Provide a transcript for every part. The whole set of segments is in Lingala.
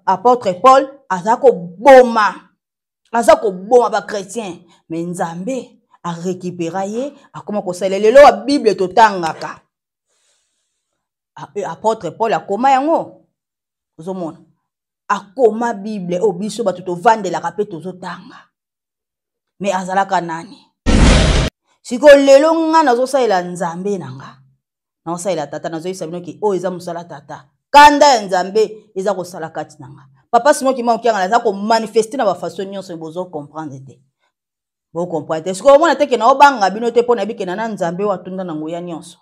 Apôtre Paul aza koboma, aza koboma bachrétien, mais Nzambe arécupéra ye, akoma kosalela. Lelo wa Bible totangaka, apôtre Paul akoma yango. Ozomona, akoma Bible oyo biso bato tovandelaka mpe tozotanga. Me azalaka nani? Sikoyo lelo nga nazosalela Nzambe na nga, naosalela Tata, nazoyebisa bino ke oyo eza mosala Tata. Kanda ya Nzambe eza kosala kati na nga. Papa Simon Kimbangu Kiangana aza komanifeste na bafaçon nyonso, bozocomprendre te, bocomprendre te. Sikoyo omona te ke naobanga bino te, mpo nayebi ke na Nzambe oyo atonda na nguya nyonso.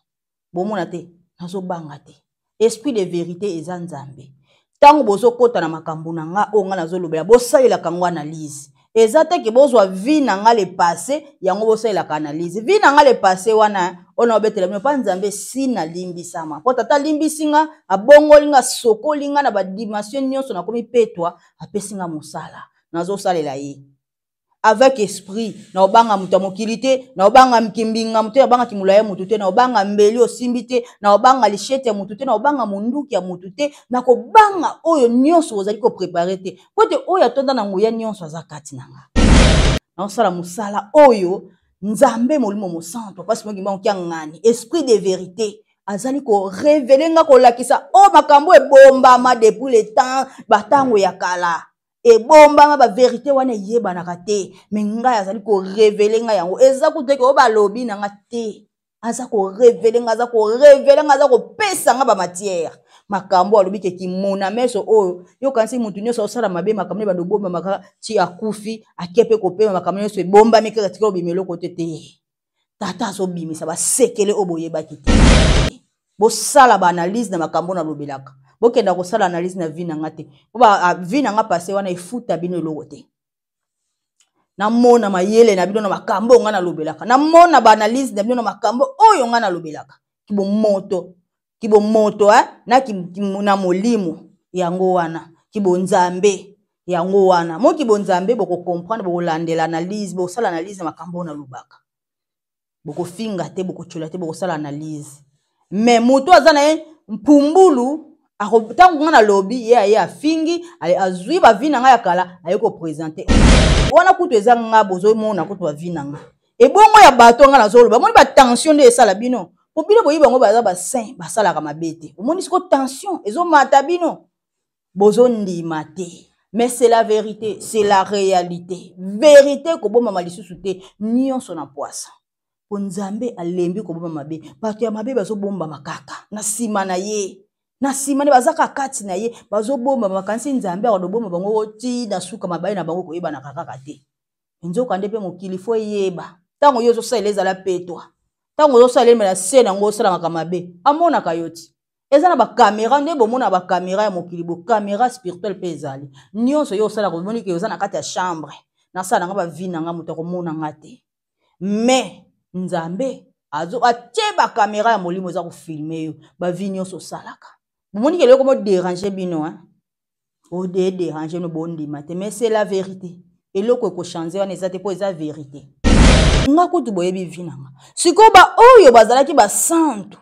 Bomona te, nazobanga te. Esprit de vérité eza Nzambe. Ntango bozokɔta na makambo na nga oyo nga nazolobela, bosalelaka yango analyse. Eza te ke bozwa vie na nga le passé, yango bosalelaka analyse. Vie na nga le passé wana oyo naobetela bino, mpa Nzambe si nalimbisama, mpo Tata alimbisi nga, abongoli nga, asokoli nga na badimension nyonso, nakomi petwa, apesi nga mosala, nazosalela ye avec esprit. Naobanga moto ya mokili te, naobanga kimbinga moto te, naobanga kimolai ya motu te, naobanga mbeli osimbi te, naobanga lishete ya motu te, naobanga monduki ya motu te, nakobanga oyo nyonso ozali koprepare te, po ete oyo atonda na nguya nyonso aza kati na nga. Naosala mosala oyo Nzambe Molimo Mosantu, Papa Simon Kimbangu Kiangani, esprit de vérité, azali korevele nga, kolakisa oyo makambo ebombama depuis le temps, batango ya kala ebombama, baverité wana eyebanaka te. Me ngai azali korevele ngai yango. Eza kutu eke oyo balobi na nga te, aza korevele ngai, aza korevele ngai, aza kopesa ngai bamatière. Makambo alobi ke kimona meso oyo yokanisi motu nyonso osala mabe, makambo nde bando obombama kaka ti akufi, ake mpe kopema, makambo nyonso ebombami kaka, tika obima eloko te te. Tata azobimisa basekele oyo boyebaki te. Bosala baanalyse na makambo nalobelaka, bokenda kosala analyse na vie na nga te, po vie na nga passé wana efuta bino eloko te. Namona mayele na bino na makambo oyo nga nalobelaka, namona baanalyse na bino na makambo oyo nga nalobelaka. Kibomoto, kibomoto eh? na, ki, na molimo yango wana, kibonzambe yango wana. Mo kibonzambe bokokomprendre, bokolandela analyse, bokosala analyse na makambo oyo nalobaka. Bokofinga te, bokotyola te, bokosala analyse. Me moto aza na ye mpumbulu, ntango nga nalobi, ye aye afingi, azwi bavi na ngai ya kala, aye kopresente wana. Kutu eza nga bozomona kutu bavi na nga ebongo ya bato nga nazoloba. Omoni batension nde esala bino, po bino boyebi bango baza basaint, basalaka mabe te. Omoni siko tension ezomata bino, bozondima te. Mais c'est la vérité, c'est la réalité. Vérité kobombama lisusu te, nyonso na pwasa, po Nzambe alembi kobomba mabe. Bato ya mabe bazobombama kaka na nsima na ye, na nsima nde baza kaka kati na ye, bazobombama. Bakanisi Nzambe akodobomba bango ti na suka, mabai na bango koyebanaka kaka te. Nzoka nde mpe mokili fo eyeba, ntango yo ozosalela ezala petwa, ntango ozosalela me na se nango osalamaka mabe, amonaka yo ti. Eza na bakamera nde bomona bakamera ya mokili, bokamera spirituel mpe ezali. Nyonso yo osalaka, omoni ke oza na kati ya chambre, nasala nanga bavi na nga, moto akomona nga te. Mais Nzambe azo atie bakamera ya molimo, eza kofilme yo bavi nyonso osalaka. Bomoni ke eloko moderange bino, hein? Ode dérange no, bondima te, mais c'est la vérité. Eloko ekochange wana eza te, mpo eza vérité. Nga kutu boyebi vi na nga. Sikoyo baoyo bazalaki basantu,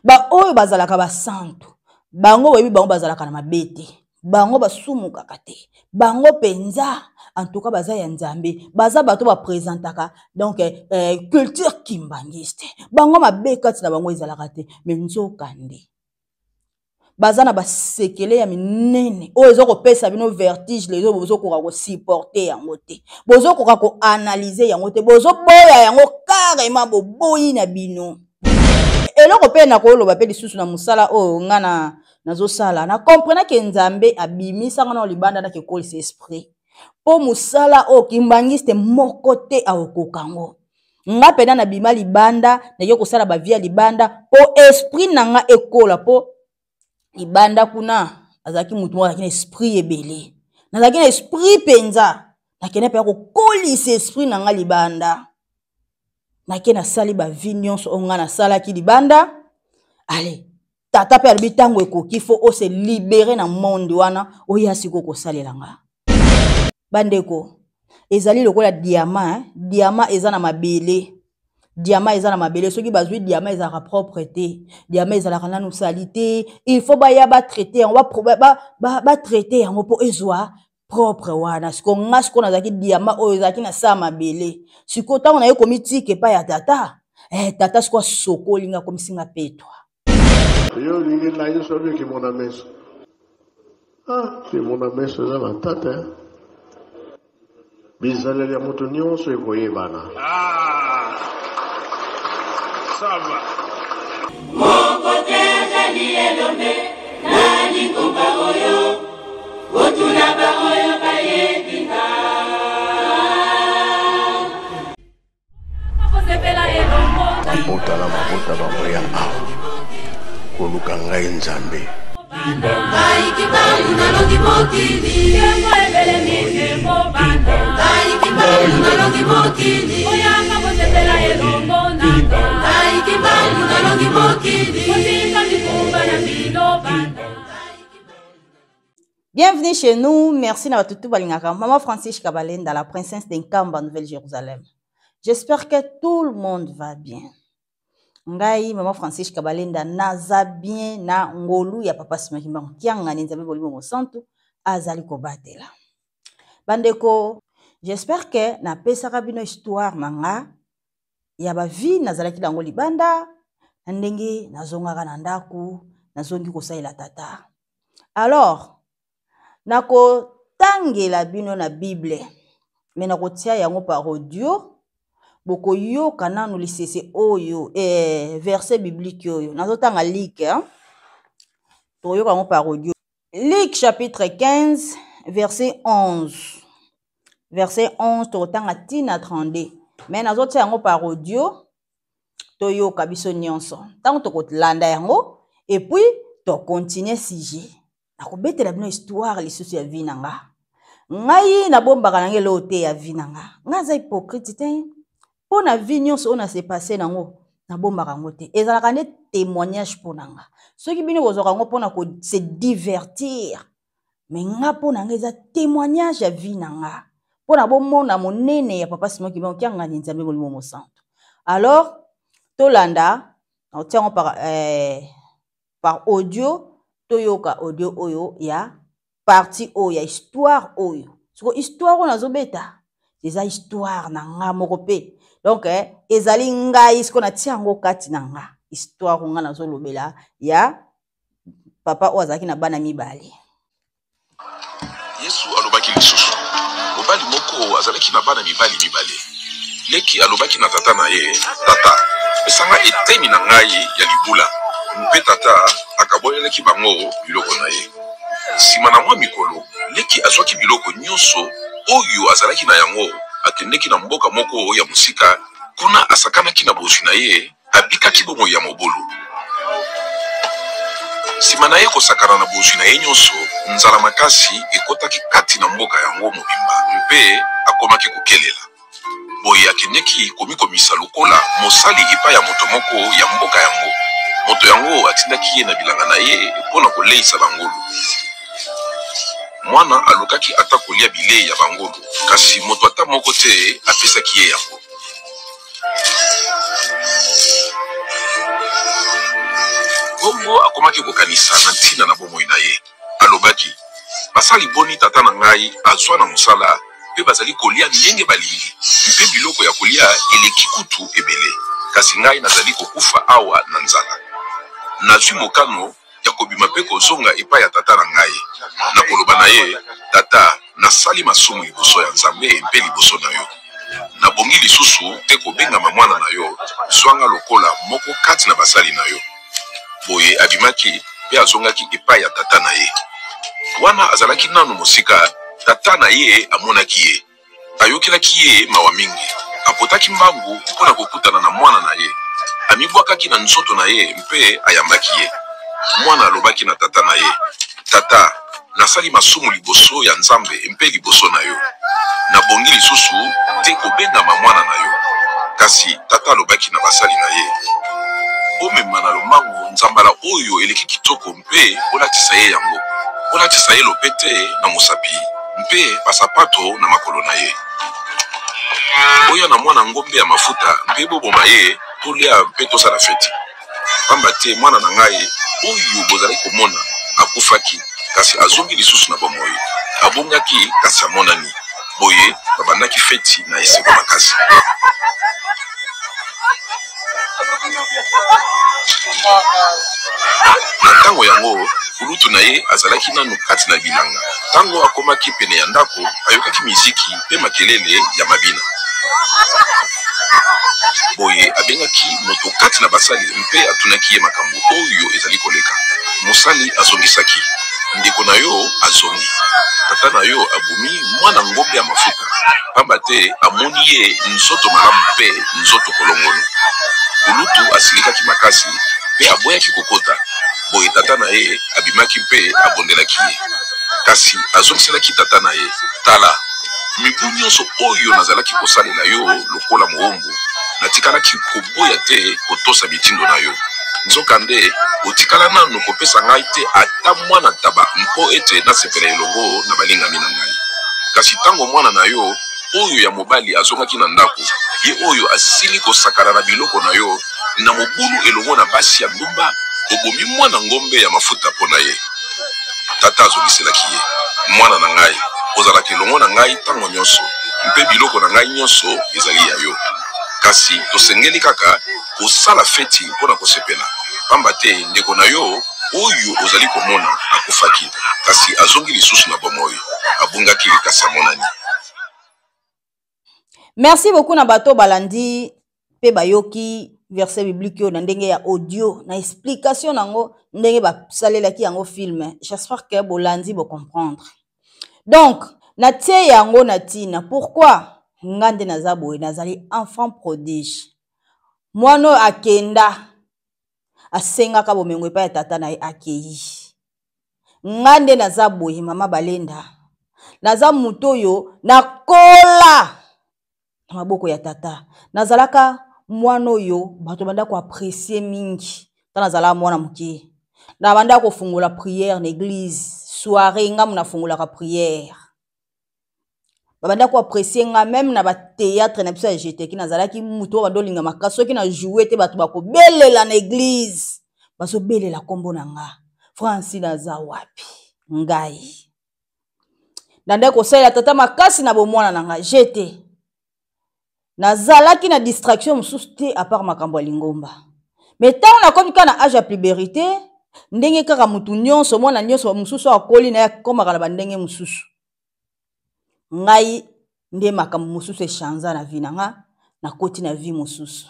baoyo bazalaka basantu, bango boyebi bango bazalaka na mabe te, bango basumukaka te, bango mpenza en tout cas baza ya Nzambe, baza bato bapresentaka donc culture kimbangiste. Bango mabe kati na bango ezalaka te. Me nzoka nde baza na basekele ya minene oyo eza kopesa bino vertige. Lelo bozokoka kosupporte yango te, bozokoka koanalyse yango te, bozoboya yango carrément, boboyi na bino eloko. Mpe nakoloba mpe lisusu na mosala oyo nga na nazosala, na comprenake Nzambe abimisanga na libanda, nake kolisa esprit, mpo mosala oyo kimbangiste moko te akokoka yango. Nga mpena nabima libanda, nake kosala bavie ya libanda mpo esprit na nga ekola, mpo libanda kuna azalaki motu moko azalaki na esprit ebele. Nazalaki na esprit mpenza, nakende mpenza kokolisa esprit na nga libanda. Nake nasali bavie nyonso oyo nga nasalaki libanda. Ale Tata mpe alobi ntango ekoki, fo ose libere na monde wana, oya sikoyo kosalela nga. Bandeko, ezali lokola diama, eh? Diama eza na mabele. Diama eza na mabele, soki bazwi diama ezalaka propre te, diama ezalaka nanu sali te, il faut baya batraite yango, batraite yango mpo ezwa propre wana. Sikoyo nga sikoyo nazalaki diama oyo ezalaki na sa mabele. Sikoyo ntango naye komitika epai ya tata, eh, tata sikoyo asokoli nga, akomisi nga petwa. Yo olingi ngai soki kimona meso. Ah, kimona meso eza matata. Eh? Bizaleli ya moto nyonso ekoyebana. Ah, ça va. Moko te azali elombe na lingomba oyo, botuna baoyo bayebi nga. Mabota na mabota bakoya awa koluka ngai Nzambe. Bienvenue chez nous. Merci na batutu balingaka. Maman Francis Kabalenda, la princesse d'Nkamba, Nouvelle-Jérusalem. J'espère que tout le monde va bien. Ngai, Maman Francis Kabalenda, naza bien na ngolu ya Papa Simon Kimbangu Kiangani, Nzambe bolimo mosantu, azali kobatela. Bandeko, j'espère que napesaka bino histoire na nga ya ba vie nazalaki nango libanda, na ndenge nazongaka na ndako, nazongi kosalela tata. Alors, nakotangela bino na Bible, me nakotia yango par audio, bokoyoka nanu lisese oyo, verset biblique oyo. Nazotanga Luc, hein? Tokoyoka yango par audio. Luc chapitre 15, verset 11. Verset 11, tokotanga tina 32. Mais nazotia yango par audio, toyoka biso nyonso. Ntango tokolanda yango, et puis tokontinue sujet. Nakobetela bino histoire lisusu ya vie na nga. Ngai nabombaka na ngai eloko te ya vie na nga. Ngai aza hypocrite te. Mpo na vie nyonso oyo na se passe nango, nabombaka yango te. Ezalaka nde témoignage mpo na nga. Soki bino bozwaka yango mpo na ko se divertir, mais nga mpo na nga eza témoignage ya vie na nga. Mpo na bomona monene ya Papa Simon Kimbangu Kiangani, Nzambe Molimo Mosantu. Alors, tolanda, nakotia yango par audio, toyoka audio oyo ya partie oyo ya histoire oyo. Siko histoire oyo nazobeta eza histoire na nga moko pe. Donc, ezali ngai siko natia yango kati na nga. Histoire oyo nga nazolobela ya papa oyo azalaki na bana mibale. Yesu alobaki lisusu, Mobali moko azalaki na bana mibali mibale. Leki alobaki na tata na ye, Tata, pesa ngai eteni na ngai ya libula. Mpe tata akabolelaki bango biloko na ye. Sima na mwa mikolo, leki azwaki biloko nyonso oyo azalaki na yango, akendeki na mboka moko ya mosika, kuna asakanaki na bozwi na ye. Abikaki bomoi ya mobulu. Sima na ye kosakana na bozwi na ye nyonso, nzala makasi ekotaki kati na mboka yango mobimba mpe akomaki kokelela. Boye akendeki komikomisa lokola mosali epai ya moto moko ya mboka yango. Moto yango atindaki ye na bilanga na ye mpo na koleisa bangulu. Mwana alukaki ata kolia bilei ya bangulu, kasi moto ata moko te apesaki ye yango. Bongo akomaki kokanisa na ntina na bomoi na ye. Alobaki, Basali boni tata na ngai azwa na mosala, mpe bazali kolia ndenge balingi, mpe biloko ya kolia eleki kutu ebele, kasi ngai nazali kokufa awa na nzala! Nazwi mokano ya kobima mpe kozonga epai ya tata na ngai. Nakoloba na ye, Tata, nasali masumu liboso ya Nzambe mpe liboso na yo. Nabongi lisusu te kobengama mwana na yo, zwa nga lokola moko kati na basali na yo. Boye abimaki mpe azongaki epai ya tata na ye. Wana azalaki nanu mosika, tata na ye amonaki ye. Ayokelaki ye mawa mingi. Apotaki mbangu mpo na kokutana na mwana na ye. Amibwakaki na nzoto na ye mpe ayambaki ye. Mwana alobaki na tata na ye, Tata, nasali masumu liboso ya Nzambe mpe liboso na yo. Nabongi lisusu te kobengama mwana na yo. Kasi tata alobaki na basali na ye, Bomema na lombangu nzambala oyo eleki kitoko mpe bolatisa ye yango. Bolatisa ye lopete na mosapi mpe basapato na makolo na ye. Boya na mwana ngombe ya mafuta mpe boboma ye, tolia mpe tosala feti. Pamba te mwana na ngai oyo bozalaki komona akufaki, kasi azongi lisusu na bomoi, abungaki, kasi amonani. Boye babandaki feti na esengo makasi. Na ntango yango, kulutu na ye azalaki nanu kati na bilanga. Ntango akomaki pene ya ndako, ayokaki miziki mpe makelele ya mabina. Boye abengaki moto kati na basali mpe atunaki ye makambo oyo ezali koleka. Mosali azongisaki, Ndeko na yo azongi. Tata na yo abomi mwana ngombe ya mafuta, pamba te amoni ye nzoto malamu mpe nzoto kolongono. Kulutu asilikaki makasi mpe aboyaki kokota. Boye tata na ye abimaki mpe abondelaki ye. Kasi azongiselaki tata na ye, Tala, mibu nyonso oyo nazalaki kosalela yo lokola moombo, natikalaki koboya te kotosa mitindo na yo. Nzokande, otikala nanu kopesa ngai te ata mwana ntaba mpo ete nasepela elongo na balingami na ngai. Kasi tango mwana na yo oyo ya mobali azongaki na ndako, ye oyo asili kosakana na biloko na yo na mobulu elongo na basi ya ndumba, obomi mwana ngombe ya mafuta mpo na ye. Tata azongiselaki ye, Mwana na ngai, ozalaka elongo na ngai ntango nyonso, mpe biloko na ngai nyonso ezali ya yo. Kasi tosengeli kaka kosala feti mpo na kosepela, pamba te ndeko na yo oyo ozali komona akufaki, kasi azongi lisusu na bomoi, abungaki, kasi amonani. Merci beaucoup na bato balandi mpe bayoki verset biblique oyo na ndenge ya audio na explication nango ndenge basalelaki yango film. J'espère que bolandi bocomprendre. Donc natie yango na ntina pourquoi nga nde naza boye, nazali enfant prodige. Mwana oyo akenda asengaka bomengo epai ya tata na ye, akei. Nga nde naza boye, mama Balenda, naza moto oyo nakola na maboko ya tata. Nazalaka mwana oyo bato banda koapresie mingi. Ntango nazalaka mwana moke, nabanda kofungola prière na église soirée, ngambo nafungolaka prière, babanda koapresie nga meme na batheatre na biso ya GTK. Nazalaki moto oyo banda olinga makasi. Soki na joue te, bato bakobelela na église, bazobelela nkombo na nga, Francine aza wapi? Ngai nandaki kosalela tata makasi na bomwana na ngai. Jete nazalaki na distraction mosusu te apart makambo ya lingomba. Me ntango nakomi kaka na age ya puberité, ndenge kaka motu nyonso, mwana nyonso mosusu akoli na ye akomaka na bandenge mosusu, ngai nde makambo mosusu echanza na vie na nga, nakoti na vie mosusu.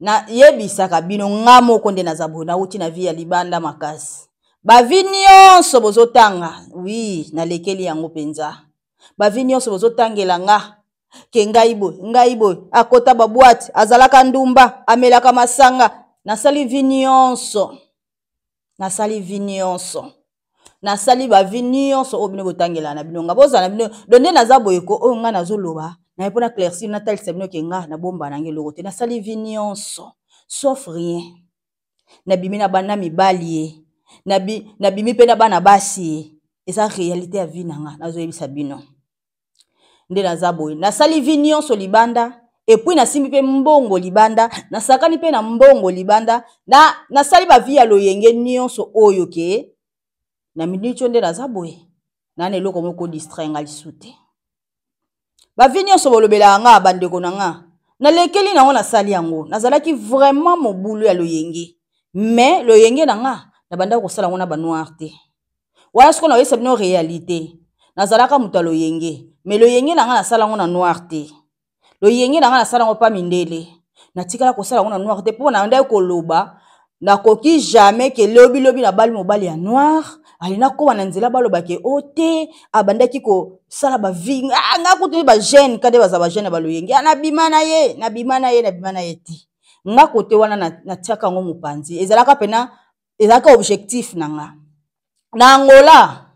Nayebisaka bino, nga moko nde naza boye, nauti na vie ya libanda makasi. Bavi nyonso bozotanga, wi, nalekeli yango mpenza. Bavi nyonso bozotangela nga ke ngai boye, ngai boye, akota babwate, azalaka ndumba, amelaka masanga, nasali vi nyonso, nasali vi nyonso, nasali bavi nyonso oyo bino botangela na bino. Nga bozala na bino do nde naza boye ko oyo ngai nazoloba naye mpo na claircir, natalisa bino ke nga nabomba nanga eloko te. Nasali vi nyonso sauf rien. Nabimi na bana mibali ye, nabimi mpe na bana basi ye. Eza réalité ya vie na nga nazoyebisa bino. Nde naza boye, nasali vie nyonso libanda, epuis nasimbi mpe mbongo libanda, nasakani mpe na mbongo libanda, na nasali bavie ya loyenge nyonso oyo ke na miniti oyo nde naza boye, na na eloko moko distrait nga lisu te. Bavie nyonso bolobelaka nga, bandeko na nga, nalekeli nango, nasali yango. Nazalaki vraiment mobulu ya loyenge, mais loyenge na nga nabandaki kosala yango na banoir te. Wana sikoyo nakoyebisa bino réalité. Nazalaka moto ya loyenge, mais loyenge na nga nasala yango na noir te. Loyenge na nga nasala yango pa mindele, natikala kosala yango na noir te, mpo nandaki koloba nakoki jamais ke lobilobi nabali mobali ya noir, ale nakóma na nzela baloba ke o te abandaki kosala bavi. Ah, nga kutu bajeune kade baza bajeune ya baloyenge, ah, nabima na ye, nabima na ye, nabima na ye te. Nga kote wana natiaka yango mopanzi, ezalaka mpena, ezalaka objectif na nga. Na Angola,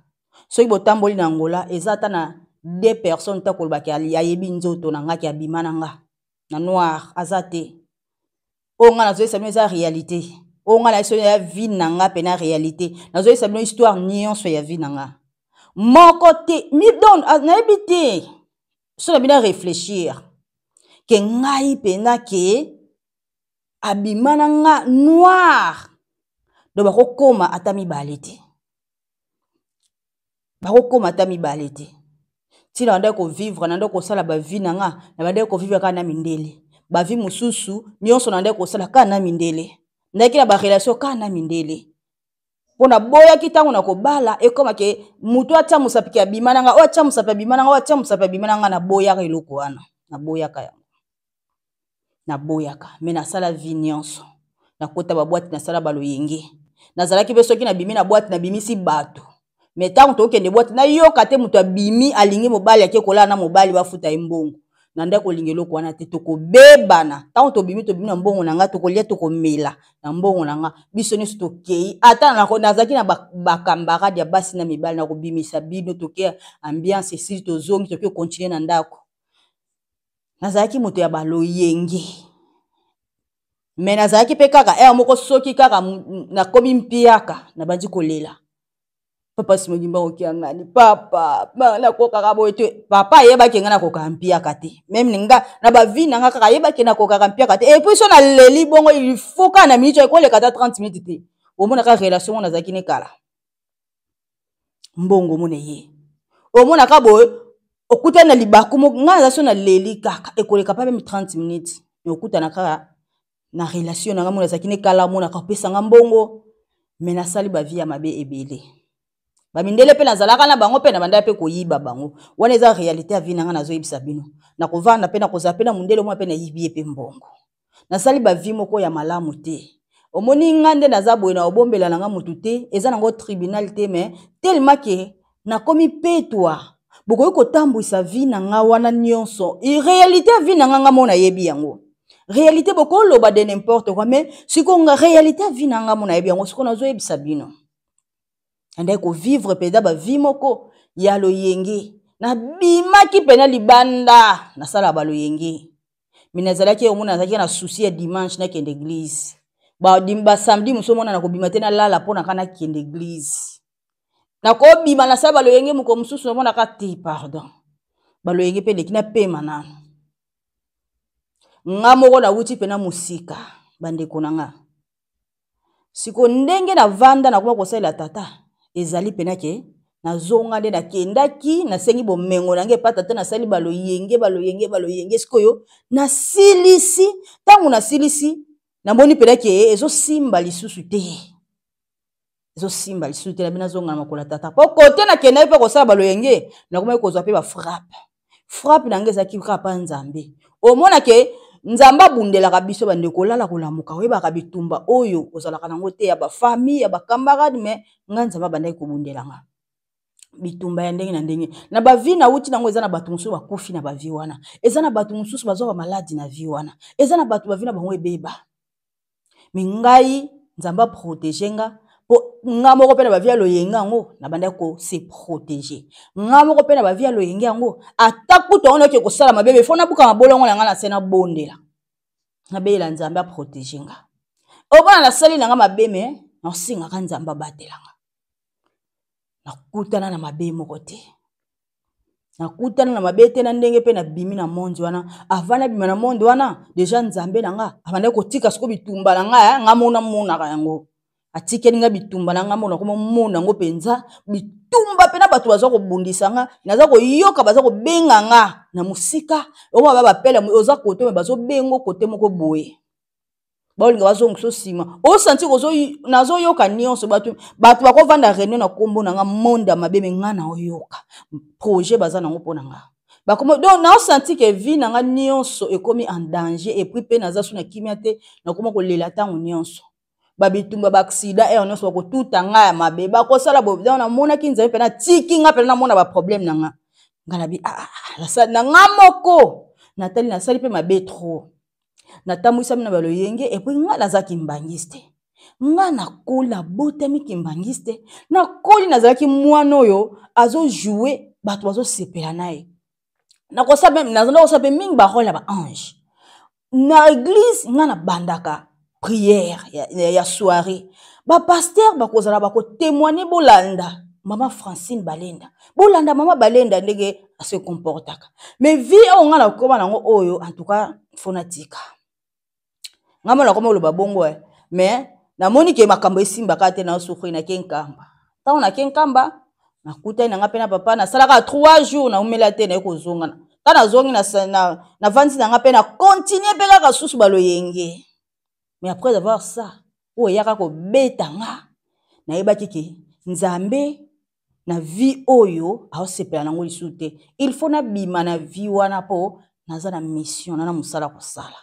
soki botamboli na Angola, eza ata na deux personnes ta kolobaki ayebi nzoto na nga ke abima na nga na noir, aza te. Oyo nga nazoyesa bino eza réalité. Oyo nga nayesa bino ya vie na nga mpena réalité. Nazoyesa bino histoire nyonso ya vie na nga moko te mi don nayebi te. So na bino réfléchir ke ngai mpena ke abima na nga noir, donc bakokoma ata mibale te, bakokoma ata mibale te. Ntina bandaki kovivre, nandaki kosala bavie na nga, na bandaki kovivre kaka na mindele, bavie mosusu nyonso nandaki kosala kaka na mindele, ndaki na barelation kaka na mindele, mpo naboyaki ntango na kobala ekoma ke moto atya mosapi ke abima na nga, oyo atya mosapi abima na nga, oyo atya mosapi abima na nga. Naboyaka eloko wana, naboyaka yango, naboyaka. Me nasala vie nyonso, nakota babwate, nasala baloyenge, nazalaki mpe soki nabimi na bwate, nabimisi bato. Me ntango tokende bwate, nayoka te moto abimi alingi mobali, ake kolala na mobali, bafuta ye mbongo. Na ndako olinga eloko wana te, tokobebana. Ntango tobimi, tobimi na mbongo na ngai, tokolia, tokomela na mbongo na ngai, biso nyonso tokei. Ata nazalaki na bakambarade ya basi na mibali, nakobimisa bino, toke ambiance esili, tozongi, toke kontinue na ndako. Nazalaki moto ya baloyenge, me nazalaki mpe kaka ere moko, soki kaka nakomi mpiaka, nabandi kolela: "Papa Simon Kimbangu Kiangani, papa, nakokaka boye te." Papa ayebaki ngai nakokaka mpiaka te, meme nga na bavi na nga kaka ayebaki nakokaka mpiaka te. Epuis so naleli bongo, il faut kaka na minute ekoleka ata 30 minutes te, omonaka relation ngo nazalaki ne kala, mbongo omona ye, omonaka boye, okutani na libaku moko. Ngai naza so naleli kaka, ekoleka pa meme 30 minutes, me okutana kaka na relation na ngai mona azalaki ne kala, amonaka opesa nga mbongo. Me nasali bavie ya mabe ebele, bamindele mpe nazalaka na bango mpe na bandaki mpe koyiba bango. Wana eza réalité ya vie na ngai nazoyebisa bino. Nakovanda mpe nakozala mpe na mondele mwa mpe nayibi ye mpe mbongo. Nasali bavie moko ya malamu te. Omoni nga nde naza boye, na obombela na nga motu te, eza nango tribunal te, mais tellement ke nakomi petwa, bokoki kotambwisa vie na nga wana nyonso. Réalité ya vie na nga, nga mo nayebi yango. Réalité bokoloba de n'importe quoi, mais sikoyo nga réalité ya vie na nga mo nayebi yango. Sikoyo nazoyebisa bino, nandaki kovivre mpenza bavie moko ya loyenge. Nabimaki mpena libanda, nasala baloyenge, me nazalaki omona nazalaki na souci ya dimanche nakende eglise, basamedi mosusu omona nakobima te, nalala mpo naka nakende eglise. Nakobima, nasala baloyenge moko mosusu, namonaka te, pardon, baloyenge mpe eleki, napema nano. Nga moko nawuti mpena mosika, bandeko na nga. Siko ndenge navanda, nakoma kosalela tata, ezali mpena ke nazonga nde nakendaki, nasengi bomengo na ngai epa tata, nasali baloyenge, baloyenge, baloyenge. Sikoyo nasilisi, ntango nasilisi, namoni mpena ke ezosimba lisusu te, ezosimba lisusu te. Nabi nazonga na makolo ya tata, mpo kote nakendaki mpe kosala baloyenge, nakomaki kozwa mpe bafrappe. Frappe na ngai ezalaki kaka mpa Nzambe. Omona ke Nzambe abundelaka biso, bandeko. Olala kolamuka, oyebaka bitumba oyo ozalaka nango te, ya bafamille, ya bacamarade, mais ngai Nzambe abandaki kobundela nga bitumba ya ndenge na ndenge na bavi nauti nango. Eza na bato mosusu bakufi na bavi wana, eza na bato mosusu bazwa bamaladi na vi wana, eza na bato bavi na bango ebeba. Me ngai Nzambe aprotege nga, mpo nga moko mpe na bavi ya loyenge yango nabandaki kose protege nga moko mpe na bavi ya loyenge yango. Ata kutu yango nayoki kosala mabe, befo nabuka mabolongo na nga na se, nabondela, nabeyela Nzambe aprotege nga. Omona nasali na nga mabe, me nasengaka Nzambe abatela nga. Nakutana na mabe moko te, nakutana na mabe te. Na ndenge mpe nabimi na monde wana, avant nabima na monde wana, deja Nzambe na nga abandaki kotika siko bitumba na nga, eh, nga mona monaka yango, atikeli nga bitumba na nga mona komomona yango mpenza bitumba. Mpe na bato baza kobundisa nga, naza koyoka baza kobenga nga na mosika, okoma ba bapele oza kote, me bazobengo kote moko boye, baolinga bazongisa nsima, osanti nazoyoka nyonso. Bato bato bakovanda réunion na nkombo na nga, monde ya mabe, me nga naoyoka projet baza nango mpo na nga. Bakoma donc naosanti ke vie na nga nyonso ekomi en danger. Epuis mpe naza so na kimia te, nakoma kolela ntango nyonso, babitumba, baaksida ere nyonso, bakotuta nga ya mabe, bakosala boye. Donc namonaki Nzambe mpe natiki nga mpena namona baproblème na nga. Nga nabi ah, ah, ah, na nga moko natali, nasali mpe mabe trop, natambwisami na baloyenge. Epuis nga naza kimbangiste, nga nakoli, nabotami kimbangiste, nakoli, nazalaki mwana oyo azojoue, bato bazosepela na ye. Nazanda kosala mpe mingi barole ya baange na eglise. Nga nabandaka prière ya soirée, bapaster bakozala bakotemoigne, bolanda. Mama Francine Balenda, bolanda mama Balenda ndenge ase comportaka. Mais vie oyo nga nakoma nango oyo, en tout cas faut natika. Nga mona nakoma oloba bongo eh. Mais namoni ke makambo esimbaka te, na souffrir, nake Nkamba. Ntango nake Nkamba, nakutani na nga mpe na papa, nasalaka 3 jours, naumela te, naye kozonga. Ntango nazongi, navandi na nga mpe na continue mpe kaka susu baloyenge. Mais après avoir ça, oyo eyaka kobeta nga, nayebaki ke Nzambe na vie oyo aosepela nango lisusu te. Il faut nabima na vie wana mpo naza na mission, na mosala kosala.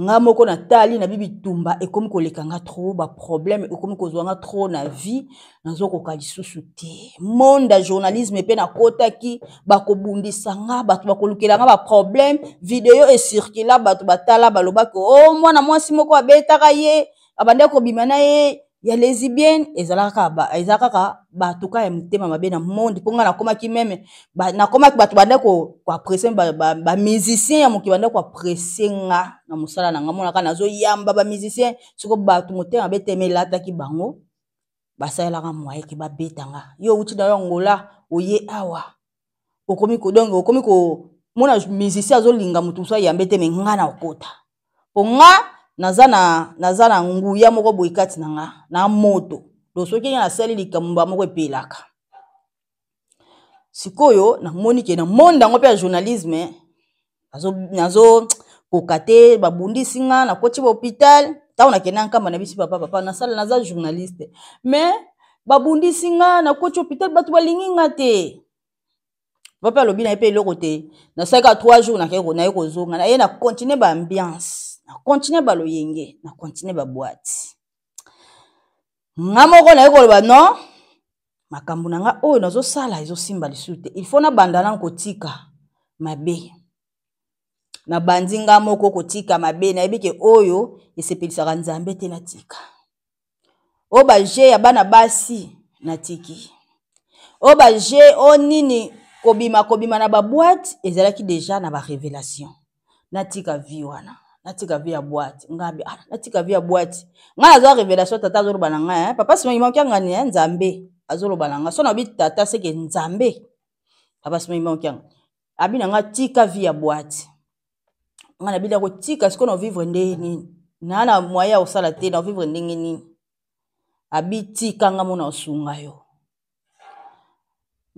Nga moko natali na bibitumba ekomi koleka nga trop, ba problème ekomi kozwa nga trop na vie, nazokoka lisusu te. Monde ya journalisme mpe nakotaki, bakobundisa nga, bato bakolukela nga ba problème, video ecircula, bato batala balobaki o oh, mwana mwasi moko abetaka ye, abandaki kobima na ye ya lesbienne. Ezalaka kaka, eza kaka bato kaka ya mitema mabe na monde. Mpo nga nakomaki meme ba, nakomaki bato banda koapprécie bamusicien ya mokili, banda koapprécie nga na mosala na nga, monaka nazoyamba bamusicien. Siko bato motema mabe te elataki bango, basalelaka moye ke babeta nga. Yo outi na yo Angola, oye awa, okomi ko, donc okomi komona musicien azolinga moto mosusu ayambe te, me nga na okota po nga naza na nguya moko boye kati na nga na moto. Donc soki nga nasali likambo moko epelaka. Sikoyo namoni ke na monde yango mpe ya journalisme nazo koka te, babundisi nga, nakoti ba hôpital. Ntango nakenda Nkamba, na bisi papa, papa nasala, naza journaliste, mais babundisi nga, nakoti hôpital, bato balingi nga te. Papa alobi na ye mpe eloko te. Nasalaka 3 jours, naye kozonga, naye na continue ba ambiance, na continue baloyenge, na continue ba boîte. Nga moko naye koloba non, makambo na nga oyo nazosala ezosimba lisusu te, il faut nabanda na kotika mabe. Nabandi nga moko kotika mabe, nayebi ke oyo esepelisaka Nzambe te, natika. Oyo baje ya bana basi, natiki. Oyo baje oyo nini, kobima kobima na baboite, ezalaki deja na barévélation. Natika vie wana, natika vie ya boîte. Ngabi ah, natika vie ya boîte. Ngai nazwa révélation, tata azoloba na ngai, eh? Papa Simon Kimbangu Kiangani, eh? Nzambe azoloba na ngai. So nabi tata seke Nzambe. Papa Simon Kimbangu Kiangani abi na ngai tika vie ya boîte. Ngai nabi nakotika, sikoyo na vivre ndenge nini? Naa na moyen ya kosala te, na vivre ndenge nini? Abi tika, nga mona osunga yo.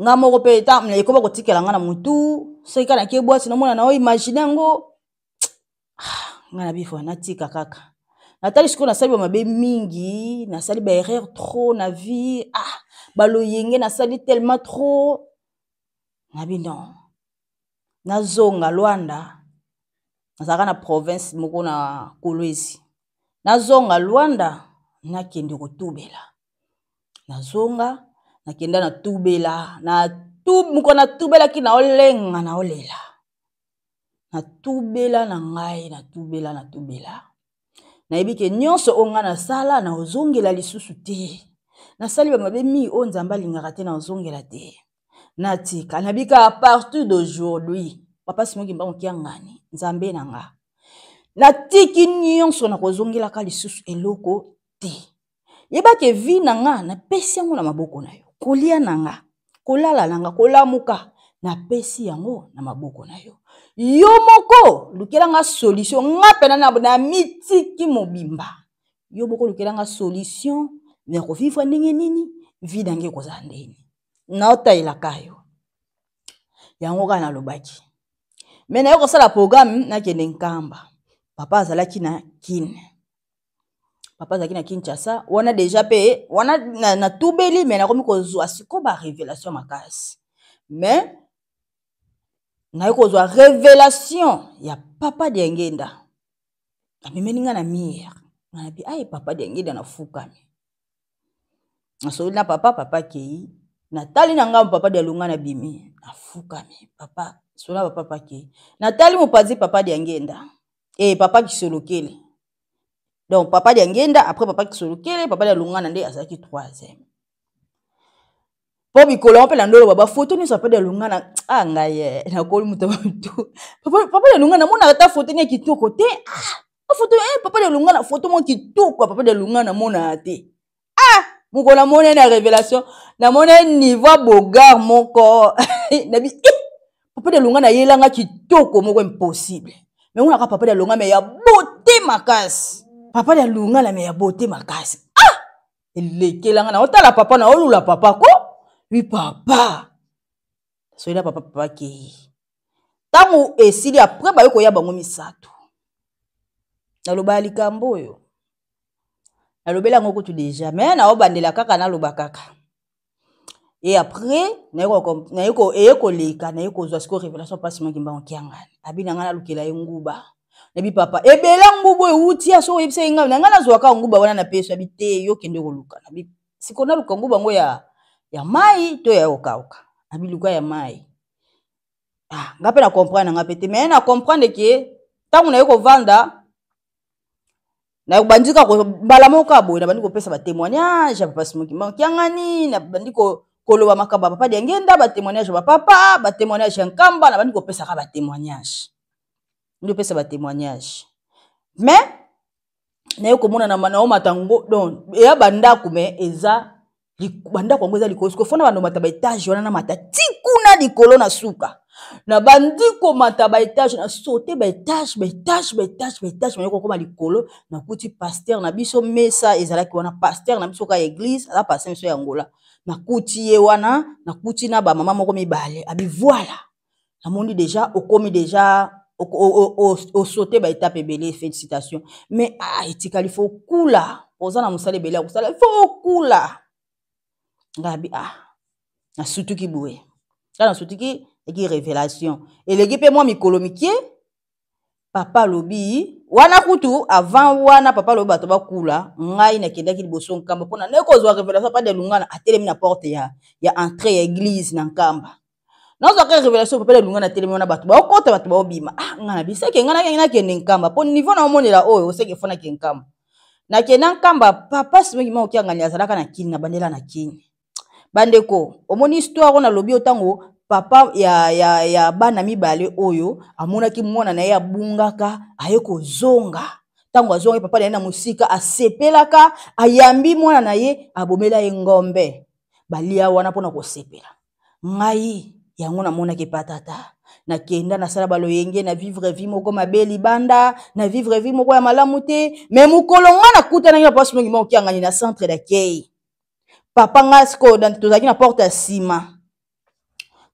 Nga moko mpe ekoma kotikela nga na motu, soki kaka nake bwati, namona na oimagine yango. Nga na bifo natika kaka. Natali sikoyo, nasali bamabe mingi, nasali baerreur trop na vie, ah, baloyenge nasali tellement trop. Nabi non, nazonga Lwanda. Nazalaka na province moko na Kolwezi. Nazonga Lwanda, nakende kotubela. Nazonga, nakenda natubela, na moko natubelaki, naolenga, naolela, natubela na ngai, natubela, natubela. Nayebi ke nyonso oyo ngai nasala, naozongela lisusu te. Nasali bamabe mingi oyo Nzambe alingaka te, naozongela te, natika. Nabika à partir d'aujourd'hui, papa Simon Kimbangu Kiangani, Nzambe na nga, natiki nyonso, nakozongelaka lisusu eloko te. Yebake vie na nga napesi yango na maboko na yo. Kolia na nga, kolala na nga, kolamuka, napesi yango na maboko na yo. Yo moko lukela nga solution. Nga pena na mitiki mobimba, yo moko lukela nga solution ya kovivre ndenge nini, vie na ngai ekozala ndenge nini, naotalelaka yo yango kaka. Nalobaki me naye kosala programme, nakende Nkamba. Papa azalaki na Kine, papa azalaki na Kinshasa wana deja mpe wana natubeli, me nakomi kozwa sikoyo barévélation makasi. Me naye kozwa révélation ya papa Diangenda, amemeli nga na mire. Nga nabi aye papa Diangenda, nafukami, nasoli na papa. Papa akei, natali na ngambo, papa Dialunga na bimi, nafukami, papa sola, papa papa akei, natali mopanzi, papa Diangenda e papa Kisolokele. Donc papa Diangenda, après papa Kisolokele, papa Dialungana nde azalaki troisième. Mpo mikolo yango mpe na ndolo bafoto nyonso papa Dialungana, ah ngai ye nakoli moto bato. Papa Dialungana namonaka ata foto ni ya kitoko te. Ah, foto eh, papa Dialungana, foto moko kitoko ya papa Dialungana namonaka te. Ah. Mokolo namoni na révélation, namoni niveau ya bogar moko, nabi eh, papa Dialungana nayelanga kitoko moko impossible. Me ngonaka papa Dialungana me ya beauté makasi, papa Dialungana me ya beauté makasi. Ah, elekelanga na otala papa na olula papa ko wi papa soyela papa, papa kei ntango esili. Après baye koya bango misato, naloba ya likambo oyo nalobeli yango kutu deja, me naobandela kaka, naloba kaka. Et après eye koleka, naye kozwa sikoyo révélation. Mpasi moki mbango kiangani abi na ngai, nalukela ye nguba. Nabi papa ebela nguba oyo ewuti ya so oyebisa ye ngai na ngai nazwaka nguba wana, napesi abi te, yo kende koluka. Nabi sikoyo naluka nguba yango ya mai to ya kokauka? Abi luka ya mai. Ah, nga mpe na comprendre na nga mpe te, mais na comprendre ke ntango naye kovanda, nabandi kaka mbala moko kaka boye, nabandi kopesa batémoignage ya papa Simoki Kiangani, nabandi koloba makambo ya papa Diangenda, batémoignage ya bapapa, batémoignage ya Nkamba, nabandi kopesaka batémoignage, ndi kopesa batémoignage. Mais naye komona na naomata ngo, donc eya bandako, mais eza bandako yango eza likolo. Sikoyo fona bando mata baetage wana, namata ti kuna likolo na suka, nabandi komata baetage, na saute baetage, baetage, baetage, baetage, naye kokoma likolo, nakuti paster na biso, mesa ezalaki wana, paster na biso ka eglise, aza paster biso ya Angola. Nakuti ye wana, nakuti na bamama moko mibale. Abi voilà, namoni deja okomi deja osote baetape ebele, félicitation, mais ah, etikali fo okula, oza na mosala ebele ya kosala, fo okula. Ngai abi ah, nasutuki boye kaka, nasutuki eki révélation eleki mpe mwa mikolo mike. Papa alobi wana kutu avant wana, papa alobi bato bakula. Ngai nakendaki liboso Nkamba mpona naye kozwa révélation. Papa Dialungana atelemi na porte ya entrée ya église na Nkamba, nazwaka révélation. Papa Dialungana atelemi wana, bato baokota, bato baobima. Ah, ngai na biseke, ngai nakende Nkamba mpo niveau naomonela oyo oseke fo nake Nkamba. Nakenda Nkamba, papa Simoki Maokiangani azalaka na Kini, na bandela na Kini. Bandeko, omoni histoire oyo nalobi oyo, ntango papa ya bana mibale oyo amonaki mwana na ye abungaka, aye kozonga. Ntango azongaki, papa na ye na mosika asepelaka, ayambi mwana na ye, abomela ye ngombe, balia wana mpona kosepela. Ngai yango namonaki patata, nakenda nasala baloyenge na vivre vie moko mabe libanda, na vivre vie moko ya malamu te. Me mokolo ngai nakutanaki na pasi mingi mokiangani na centre d'accueil, papa ngai sikoyo tozalaki na porte ya nsima,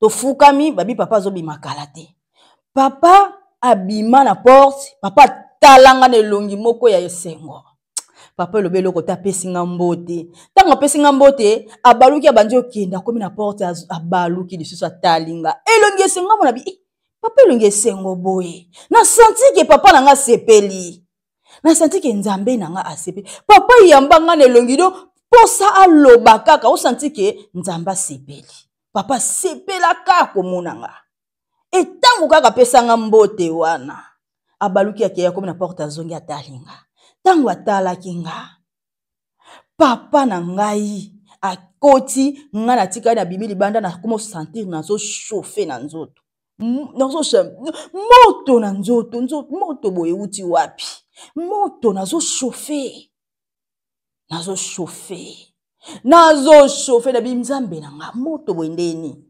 tofukami, babi papa azobima kala te. Papa abima na porte, papa atalanga na elongi moko ya esengo. Papa elobi eloko te, apesi nga mbote. Ntango apesi nga mbote, abaluki, abandi okende, akomi na porte, abaluki lisusu, atali nga elongi esengo. Amona bi eh, papa elongi esengo boye, na santi ke papa na nga asepeli, na santi ke Nzambe na nga asepeli. Papa yamba nga na elongi do posa aloba kaka, osanti ke Nzambe asepeli. Papa asepelaka komona nga. Etango kaka apesanga mbote wana, abaluki, akei, akomi na porte, azongi, atali nga. Ntango atalaki nga, papa na ngai akoti, nga natikali, nabimi libanda, nakoma osentir nazochauffe na nzoto, moto na nzoto, nzoto moto boye euti wapi? Moto, nazochauffe, nazochauffe, nazochauffe. Nabi Nzambe na nga, moto boye ndeni?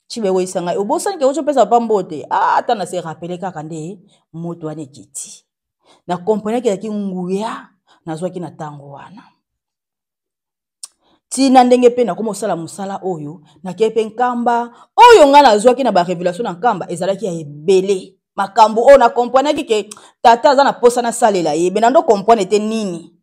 Ciba eweyisa ngai, obosani ke ozopesa papa mbote. Ah, ata na se rapele kaka nde moto wana ekiti, na komprenaki ezalaki nguya nazwaki na ntango wana. Ntina ndenge mpe nakoma kosala mosala oyo, nakei mpe Nkamba oyo ngai nazwaki na barevelation na Nkamba ezalaki ya ebele. Makambo oyo na komprenaki ke tata aza na mposa nasalela ye, me nando komprendre te nini.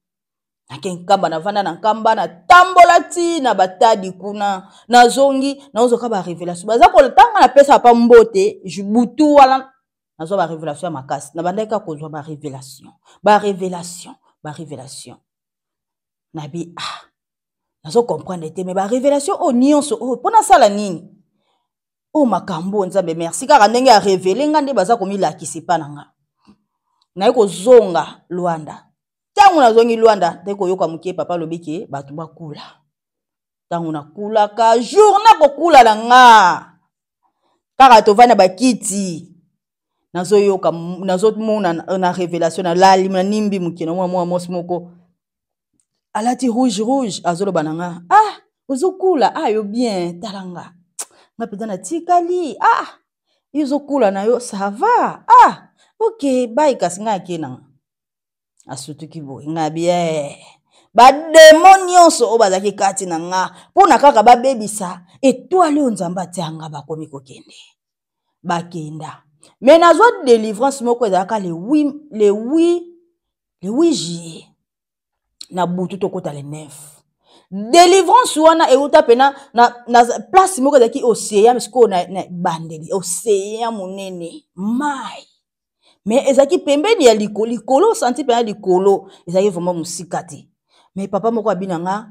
Nake Nkamba, navanda na Nkamba, natambola ti na batadi kuna, nazongi, nazoka barevelation baza kotanga, napesa pa mbote butu wana, nazwa barevelation ya makasi. Nabandaki kaka kozwa barevelation, barevelation, barevelation. Nabi ah, nazo comprendre te, me barevelation oyo nyonso oyo mpo nasala nini? Oyo makambo oyo, Nzambe merci kaka ndenge arevele nga, nde baza komilakisa epa na nga. Naye kozonga Lwanda. Ntango nazongi Lwanda, nde koyoka moke papa alobi ke bato bakula. Ntango nakulaka, jour nakokula na nga kaka, tovandi na bakiti, nazoyoka, nazomona na révélation, nalali, nanimbi moke, namona mwana mwasi moko. Alati rouge rouge, azoloba na nga, ah, ozokula, ah, yo bien, tala nga. Nga mpenza natikali, ah, yo ozokula na yo, ça va, ah, ok, bye, kasi nga ake na nga. Asutuki boye, nga bien. Bademo nyonso oyo bazalaki kati na nga mpo na kaka babebisa etoile oyo Nzambe atia nga, bakomi kokende. Bakenda. Mais nazwa délivrance moko ezalaka le 8, le 8, le 8 juillet. Na butu tokota le 9. Délivrance wana euta pena na place moko ezalaki océan, mais sikoyo na ebandeli océan monene mai. Mais ezalaki pembeni ya likolo, osanti pena likolo, ezalaki vraiment mosika te. Mais papa moko abi na nga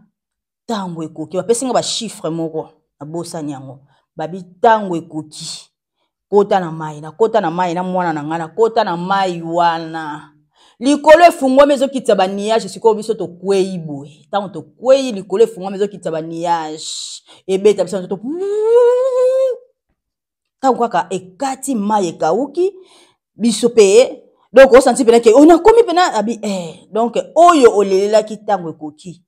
ntango ekoki, bapesi nga ba chiffre moko, nabosani yango. Babi ntango ekoki, kota na mai, nakota na mai na mwana na ngai, nakota na mai wana. Likolo efungwami ezokitisa ba nuage, sikoyo biso tokwei boye. Ntango tokwei, likolo efungwami ezokitisa ba nuage, ebeta biso nzoto. Ntango kaka ekati mai ekauki, biso pe donc osanti pena ke onakomi pena abi donc oyo olelelaki ntango ekoki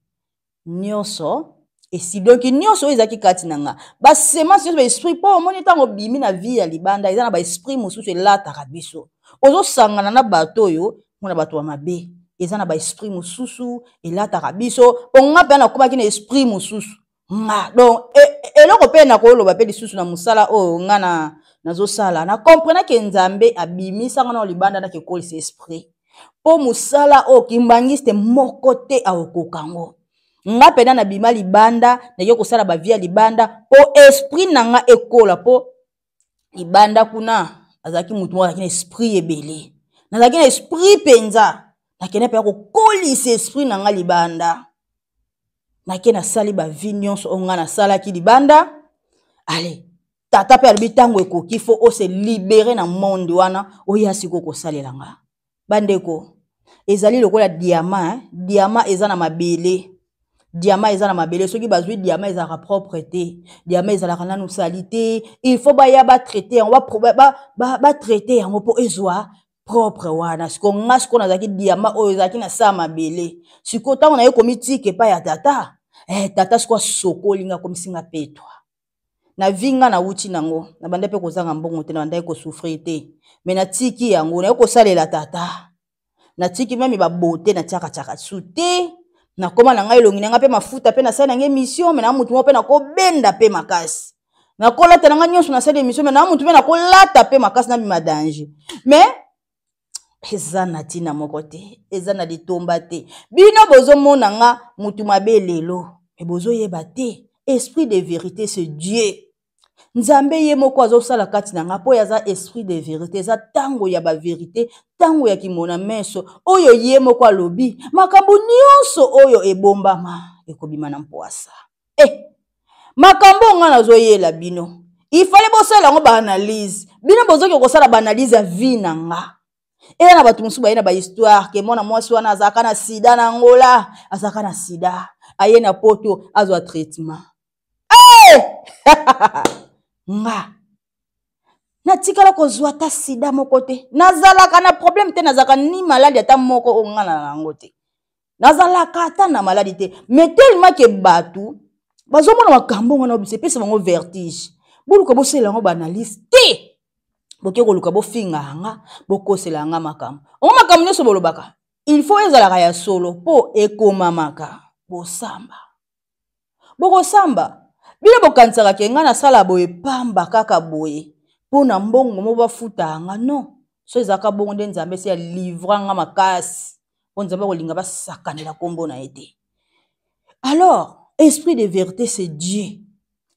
nyonso esi. Donc nyonso oyo ezalaki kati na nga, ba semence nyonso, ba esprit, mpo omoni ntango obimi na vie ya libanda, eza na ba esprit mosusu elataka biso. Ozosangana na bato oyo mpona bato ya mabe, eza na ba esprit mosusu elataka biso. Mpo nga mpe nakomaki na esprit mosusu nga. Donc eloko mpe nakoloba mpe lisusu na mosala oyo nga nazosala, na comprenaki Nzambe abimisanga na libanda nake kolisa esprit, mpo mosala oyo kimbangiste moko te akokoka yango. Nga mpena nabima libanda, nake kosala bavie ya libanda mpo esprit na nga ekola. Mpo libanda kuna azalaki motu moko azalaki na esprit ebele, nazalaki na esprit mpenza. Nakende mpenza kokolisa esprit na nga libanda, nake nasali bavie nyonso oyo nga nasalaki libanda. Ale tata mpe alobi ntango ekoki, fo ose libere na monde wana, oya sikoyo kosalela nga. Bandeko, ezali lokola diama, hein? Diama eza na mabele, diama eza na mabele. Soki bazwi diama ezalaka propre te, diama ezalaka nanu sali te, il faut baya batraite yango, batraite yango mpo ezwa propre wana. Sikoyo nga sikoyo nazalaki diama oyo ezalaki na sa mabele. Sikoyo ntango naye komitika epai ya tata, tata sikoyo asokoli nga, akomisi nga petwa. Na vi nga nawuti nango, nabandaki mpe kozanga mbongo te, nabandaki kosouffrir te, me natiki yango, naye kosalela tata. Natiki meme babote, natiakatiaka su te, nakoma na ngai elongi na ngai mpe mafuta, mpe nasali na ngai émission, me na motu moko mpe nakobenda mpe makasi, nakolata na ngai nyonso, nasali émission, me na motu mpe nakolata mpe makasi, nabima danger. Me eza na ntina moko te, eza na litomba te. Bino bozomona nga motu mabe lelo, me bozoyeba te esprit de vérité c'est Dieu. Nzambe ye moko azosala kati na nga, mpo oyo aza esprit de vérité. Eza ntango ya baverité, ntango ya kimona meso oyo ye moko alobi makambo nyonso oyo ebombama ekobima na mpwasa. Makambo oyo nga nazoyela bino, ifale bosala yango baanalyse. Bino bozoki kosala baanalyse ya vie na nga. Eza na bato mosusu baye na bahistoire ke mwana mwasi wana azalaka na sida na Angola, azalaka na sida, aye na poto azwa traitement. Nga natikala kozwa ata sida moko te, nazalaka na problème te, nazalaka ni maladi ata moko oyo nga na yango te, nazalaka ata na maladi te. Mais tellement ke bato bazomona makambo wana obisa epesa bango vertige, boluka bosalela yango baanalyse te, boke koluka bofinga yanga, bokosela yanga makambo ongo. Makambo nyonso bolobaka il faut ezalaka ya solo mpo ekomamaka. Bosamba, bokosamba. Bino bokanisaka ke ngai nasala boye pamba kaka boye mpo na mbongo mo bafuta yanga? Non, so ezalaka bongo nde Nzambe esi alivra nga makasi, mpo Nzambe akolinga basakanela nkombo na ye te. Alors esprit de vérité c'est Dieu.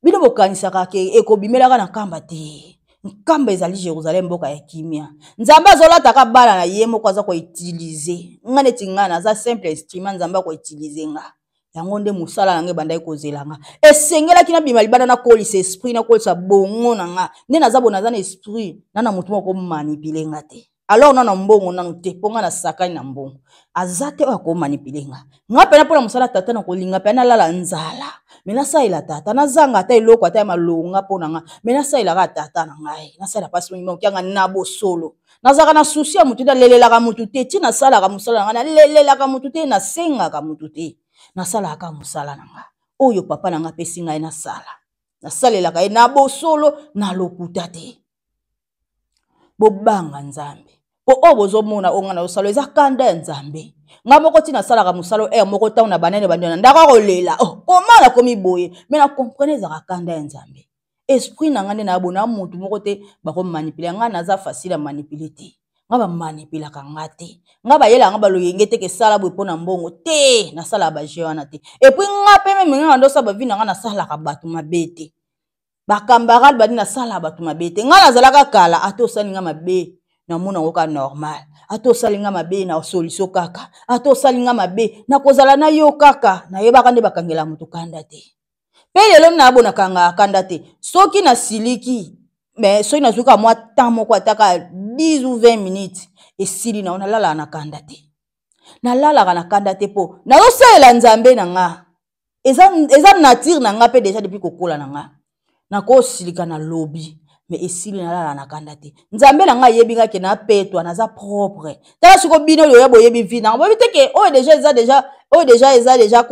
Bino bokanisaka ke ekobimelaka na nkamba te. Nkamba ezali Jérusalem, mboka ya kimia. Nzambe azolataka bana na ye moko, aza koutilize nga neti nga naza simple instrument. Nzambe akoutilize nga, yango nde mosala na nga ebandaki kozela nga. Esengelaki nabima libanda, nakolisa esprit, nakolisa bongo na nga. Nde naza bo, naza na esprit na motu moko komanipule nga te. Alors nano mbongo nanu te, mpo nga nasakani na mbongo, aza te oyo akomanipule nga. Nga mpena mpona mosala tata na kolinga mpe nalala nzala, me nasalela tata, nazanga ata eloko ata ya malonga mpo na nga, me nasalelaka tata na ngai, nasalela mpasi mokianga na bosolo. Nazalaka na susi ya motu te, nalelelaka motu te. Ti nasalaka mosala na ngai, nalelelaka motu te, nasengaka motu te. Nasalaka mosala na nga oyo papa na nga apesi ngai nasala, nasalelaka ye na bosolo, na lokuta te. Bobanga Nzambe, mpo oyo bozomona oyo ngai nazosala eza kanda ya Nzambe. Ngai moko ntina nasalaka mosala oyo moko ntango na banene bandi na ndako akolela, oh, koma nakomi boye, me na comprene ezalaka kanda ya Nzambe. Esprit na ngai nde nayabo na motu moko te bakomanipule ngai, naza facile ya manipule te. Ngai bamanipulaka nga te, ngai bayelaka nga baloyenge te kesala boye mpo na mbongo te, nasalaka baje wana te. Epuis nga mpe meme ngai ndosala bavi na ngai, nasalaka bato mabe te, bakambarade badi, nasala bato mabe te. Ngai nazalaka kala, ata osali nga mabe namona yango kaka normal, ata osali nga mabe na solution kaka, ata osali nga mabe nakozala na yo kaka. Nayebaka nde bakangela moto kanda te, mpe lelo nayabo nakangaka kanda te. Soki nasiliki, me soki nazwi kaka mwa temps moko, ataka 10 ou 20 minutes, esili na yo. Nalalaka na kanda te, nalalaka na kanda te, mpo nazosalela Nzambe na nga. Eza nature na nga mpe deja depuis kokola na nga, nakosilika na lobi, me esili, nalala na kanda te. Nzambe na ngai ayebi nga ke napetwa, naza propre. Tala siko bino oyo boyebi vi nanga, boyebi te ke oyo deja eza deja, oyo deja eza deja,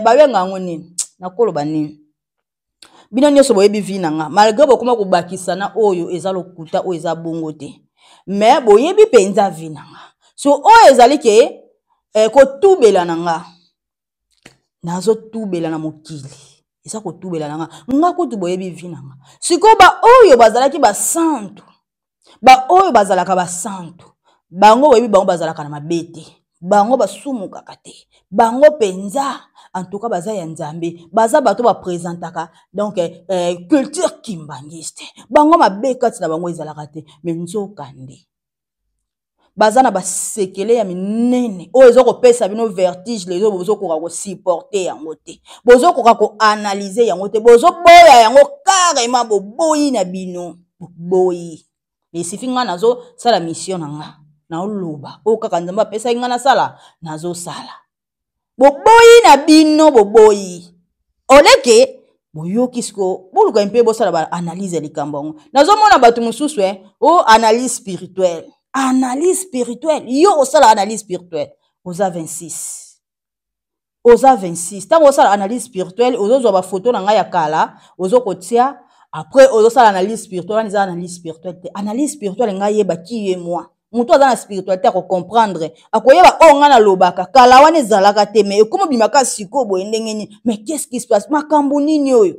babenga yango nini, nakoloba nini? Bino nyonso boyebi vi na nga, malgré bokoma kobakisa na oyo eza lokuta, oyo eza bongo te, me boyebi mpenza vi na nga. So oyo ezali ke kotubela na nga, nazotubela na mokili, eza kotubela na nga. Nga kutu boyebi vi na nga. Sikoyo baoyo bazalaki basantu, baoyo bazalaka basantu, bango boyebi bango bazalaka na mabe te, bango basumukaka te, bango mpenza antuka baza ya Nzambe, baza bato bapresentaka donc culture kimbangiste, bango mabe kati na bango ezalaka te. Me nzoka nde baza na basekele ya minene oyo eza kopesa bino vertige lelo, bozokoka kosupporte yango te, bozokoka koanalyse yango te, bozoboya yango carrément, boboyi na bino, boboyi. Esifi ngai nazosala mission na nga, naoloba oyo kaka Nzambe apesaki ngai nasala, nazosala. Boboyi na bino, boboyi oleke boyoki. Sikoyo boluka mpe bosala baanalyse ya likambo yango. Nazomona bato mosusu o analyse spirituelle, analyse spirituelle. Yo osala analyse spirituelle, oza 26, oza 26. Ntango osala analyse spirituelle, ozozwa bafoto na ngai ya kala, ozokotia, après ozosala analyse spirituelle. Wana eza analyse spirituelle te. Analyse spirituelle, ngai yeba qui ye moi. Moto aza na spiritualité akocomprendre, akoyeba oyo ngai nalobaka kala wana ezalaka te, mais ekoma obimaka sikoyo boye ndenge nini? Mais qu'est-ce qui se passe? Makambo nini oyo?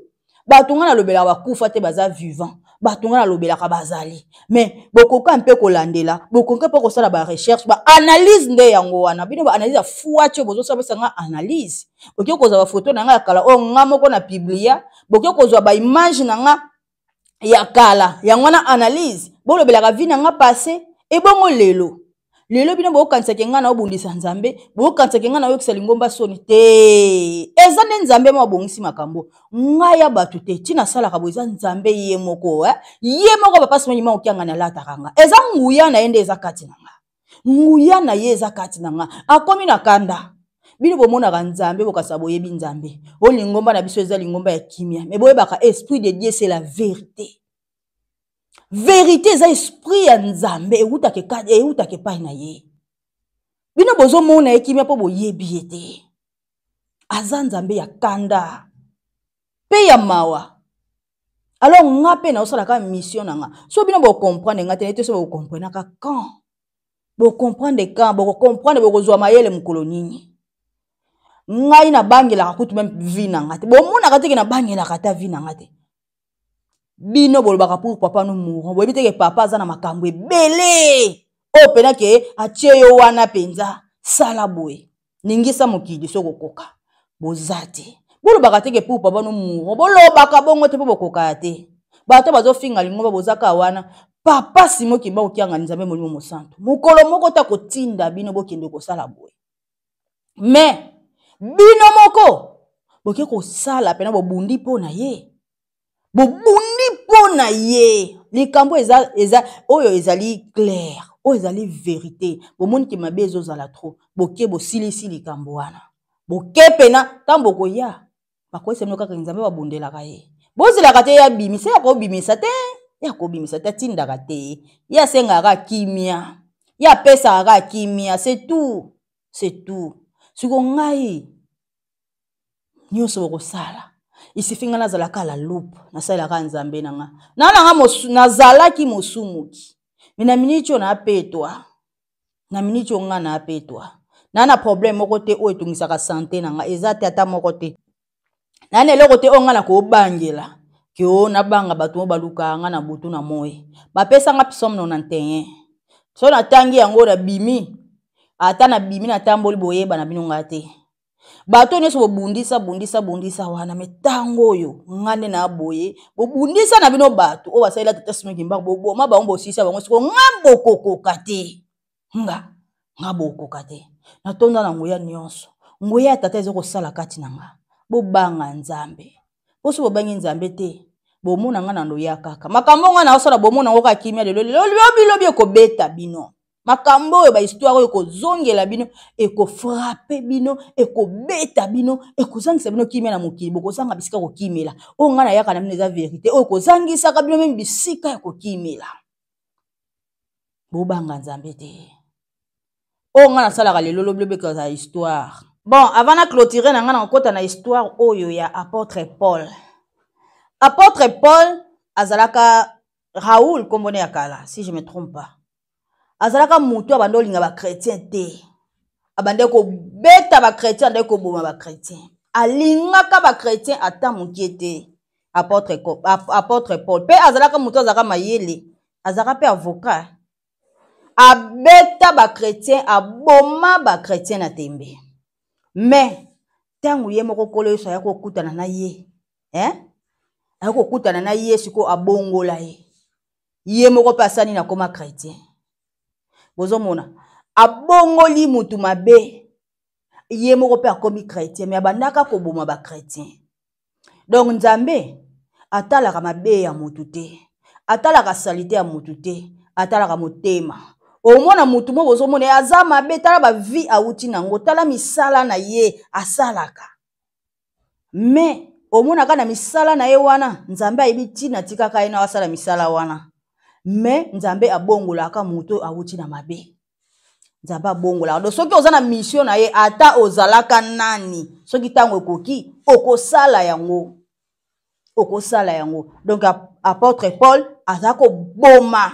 Bato ngai nalobelaka bakufa te, baza vivant. Bato ngai nalobelaka bazali, mais bokoka mpe kolandela, bokoka mpe kosala barecherche, baanalyse nde yango wana. Bino baanalyse ya fuati oyo bozosala, bosanga nga analyse. Bokoki kozwa bafoto na ngai ya kala oyo nga moko na publia, bokoki kozwa baimage na nga ya kala, yango wana analyse. Bolobelaka vi na nga passé, ebongo lelo? Lelo bino bokanisaki ngai naobundisa Nzambe, bokanisaki ngai naoyokisa lingomba soni te. Eza nde Nzambe mo abongisi makambo, ngai ya bato te. Ntina asalaka boye eza Nzambe ye moko, eh? Ye moko papa Simon Kimbangu Kiangani alataka nga, eza nguya na ye nde eza kati na nga, nguya na ye eza kati na nga. Akomi na kanda. Bino bomonaka Nzambe, bokasa boyebi Nzambe. Oyo lingomba na biso eza lingomba ya kimia, me boyebaka esprit de Dieu, c'est la vérité. Verité eza esprit ya Nzambe, ewutaka epai na ye. Bino bozomona ye kimia mpo boyebi ye te. Aza Nzambe ya kanda mpe ya mawa. Alors nga mpe naosalaka mission na nga. So bino bocomprendre nga te, nete so bokomprenaka quand, bocomprendre quand, bokocomprendre, bokozwa mayele mokolo nini? Ngai nabangelaka kutu meme vie na nga te, bomonaka teke nabangelaka ata vie na nga te. Bino bolobaka pour papa nous mourons, boyebi teke papa aza na makambo ebele oyo mpena ke atie yo wana mpenza. Sala boye, ningisa mokili soki okoka. Boza te, bolobaka teke pour papa nous mourons, bolobaka bongo te mpo bokokaya te. Bato bazofinga lingomba, bozaka wana. Papa Simo Kimbangu Kiangani, Nzambe Molimo Mosantu, mokolo moko ta kotinda bino bokende kosala boye, me bino moko boke kosala mpena, bobundi mpo na ye, bobundi mpo na ye. Likambo eza, eza oyo ezali clair, oyo ezali verité. Bomoni ke mabe ezozala trop, boke bosilisi likambo wana, boke mpena. Ntango bokoya, bakoyesa bino kaka Nzambe babundelaka ye, bozelaka te ye abimisa, ye akobimisa te, ye akobimisa te, atindaka te, ye asengaka kaka kimia, ye apesaka kaka kimia, c'est tout, c'est tout. Siko ngai Nyonso bokosala, isifi ngai nazalaka la loupe, nasalelaka nzambe na nga na nanga mosu, nazalaki mosumuki me na miniti oyo napetwa, na miniti oyo ngai napetwa, na na problème moko te oyo etungisaka sante na nga, eza te ata moko te. Na na eloko te oyo ngai nakobangela ke o nabanga bato oyo balukaka ngai na butu na moi. Bapesa nga psaume 91, so natangi yango nabimi, ata nabimi natamboli, boyeba na bino ngai te. Bato nyonso bobundisa bundisa bundisa wana, me ntango oyo nga nde na boye bobundisa na bino bato oyo basalela tata Simon Kimbangu, boboma bango, bosisa bango, siko nga bokokoka te, nga nga bokokoka te. Natonda na nguya nyonso, nguya ya tata eza kosala kati na nga. Bobanga Nzambe, mpo so bobangi Nzambe te, bomona nga na ndoya kaka makambo nga naosala, bomona yango kaka kimia lelo lelo, lobi lobi ekobeta bino makambo oyo, bahistoire oyo ekozongela bino, ekofrape bino, ekobeta bino, ekozangisa bino kimia na mokili, bokozanga bisika kokimela. Oyo ngai nayaka na bino eza verité oyo ekozangisaka bino meme bisika ya kokimela. Bobanga Nzambe te. Oyo ngai nasalaka lelo, lobi lobi ekozala histoire. Bon, avant na clôturer na ngai, nakokɔta na histoire oyo ya apôtre Paul. Apôtre Paul azalaka Raoul, nkombo ne ya kala, si je me trompe pas. Azalaka motu abanda olinga bachrétien te, abandaki kobeta bachrétien, abandaki koboma bachrétien, alingaka bachrétien ata mokie te. Apôtre, apôtre Paul mpe azalaka motu azalaka mayele, azalaka mpe avocat. Abeta bachrétien, aboma bachrétien na tembe. Mais ntango ye moko Nkolo Yesu aya kokutana na ye, eh? Aya kokutana na ye, sikoyo abongola ye, ye moko mpe asali na koma chrétien. Bozomona, abongoli mutu mabe, ye moko mpe akomi chrétien, me abandaka koboma bachrétien. Donc Nzambe atalaka mabe ya mutu te, atalaka salite ya mutu te, atalaka motema. Omona mutu moko, bozomona ye aza mabe, tala bavie awuti nango, tala misala na ye asalaka, me omonaka na misala na ye wana, Nzambe ayebi ntina atikaka ye na asala misala wana. Me Nzambe abongolaka moto oyo awuti na mabe, Nzambe abongolaka. Donc soki oza na mission na ye, ata ozalaka nani, soki ntango ekoki, okosala yango, okosala yango. Donc apôtre Paul aza koboma,